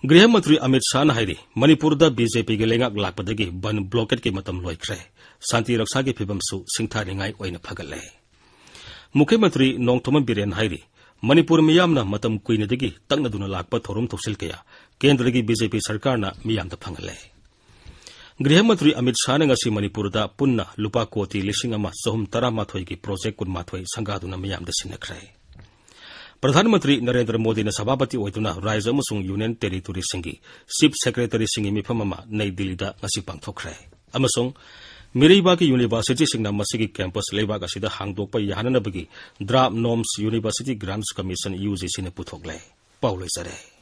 ꯒ꯭ꯔꯤꯍ ꯃꯟꯇ꯭ꯔꯤ ꯑꯃꯤꯠ ꯁꯥꯍꯅ ꯍꯥꯏꯔꯤ, ꯃꯅꯤꯄꯨꯔꯗ ꯕꯤ ꯖꯦ ꯄꯤꯒꯤ ꯂꯩꯉꯥꯛ ꯂꯥꯛꯄꯗꯒꯤ ꯕꯟ ꯕ꯭ꯂꯣꯀꯦꯗꯀꯤ ꯃꯇꯝ ꯂꯣꯏꯈ꯭ꯔꯦ, ꯁꯥꯟꯇꯤ ꯔꯛꯁꯥꯒꯤ ꯐꯤꯕꯝꯁꯨ ꯁꯤꯡꯊꯥꯅꯤꯡꯉꯥꯏ ꯑꯣꯏꯅ ꯐꯒꯠꯂꯦ꯫ ꯃꯨꯈ꯭ꯌ ꯃꯟꯇ꯭ꯔꯤ ꯅꯣꯡꯊꯣꯝꯕꯝ ꯕꯤꯔꯦꯟ ꯍꯥꯏꯔꯤ, ꯃꯅꯤꯄꯨꯔ ꯃꯤꯌꯥꯝꯅ ꯃꯇꯝ ꯀꯨꯏꯅꯗꯒꯤ ꯇꯛꯅꯗꯨꯅ ꯂꯥꯛꯄ ꯊꯧꯔꯝ ꯊꯧꯁꯤꯜ ꯀꯌꯥ ꯀꯦꯟꯗ꯭ꯔꯒꯤ ꯕꯤ ꯖꯦ ꯄꯤ ꯁꯔꯀꯥꯔꯅ ꯃꯤꯌꯥꯝꯗ ꯐꯪꯍꯜꯂꯦ꯫ ꯒ꯭ꯔꯤꯍ ꯃꯟꯇ꯭ꯔꯤ ꯑꯃꯤꯠ ꯁꯥꯍꯅ ꯉꯁꯤ ꯃꯅꯤꯄꯨꯔꯗ ꯄꯨꯟꯅ ꯂꯨꯄꯥ ꯀꯣꯇꯤ ꯂꯤꯁꯤꯡ ꯑꯃ ꯆꯍꯨꯝ ꯇꯔꯥꯃꯥꯊꯣꯏꯒꯤ ꯄ꯭ꯔꯣꯖꯦꯛ ꯀꯨꯟꯃꯥꯊꯣꯏ ꯁꯪꯒꯥꯗꯨꯅ ꯃꯤꯌꯥꯝꯗ ꯁꯤꯟꯅꯈ꯭ꯔꯦ꯫ ꯄ꯭ꯔꯙꯥꯟ ꯃꯟꯇ꯭ꯔꯤ ꯅꯔꯦꯟꯗ꯭ꯔ ꯃꯣꯗꯤꯅ ꯁꯚꯥꯄꯇꯤ ꯑꯣꯏꯗꯨꯅ ꯔꯥꯖ꯭ꯌ ꯑꯃꯁꯨꯡ ꯌꯨꯅꯤꯌꯟ ꯇꯦꯔꯤꯇꯣꯔꯤꯁꯤꯡꯒꯤ ꯆꯤꯐ ꯁꯦꯀ꯭ꯔꯦꯇꯔꯤꯁꯤꯡꯒꯤ ꯃꯤꯐꯝ ꯑꯃ ꯅꯩ ꯗꯤꯜꯂꯤꯗ ꯉꯁꯤ ꯄꯥꯡꯊꯣꯛꯈ꯭ꯔꯦ꯫ ꯑꯃꯁꯨꯡ ꯃꯤꯔꯩꯕꯥꯛꯀꯤ ꯌꯨꯅꯤꯚꯔꯁꯤꯇꯤꯁꯤꯡꯅ ꯃꯁꯤꯒꯤ ꯀꯦꯝꯄꯁ ꯂꯩꯕꯥꯛ ꯑꯁꯤꯗ ꯍꯥꯡꯗꯣꯛꯄ ꯌꯥꯍꯟꯅꯕꯒꯤ draft norms university grants commission, U G ꯁꯤꯅ ꯄꯨꯊꯣꯛꯂꯦ꯫ ꯄꯥꯎ ꯂꯣꯏꯖꯔꯦ꯫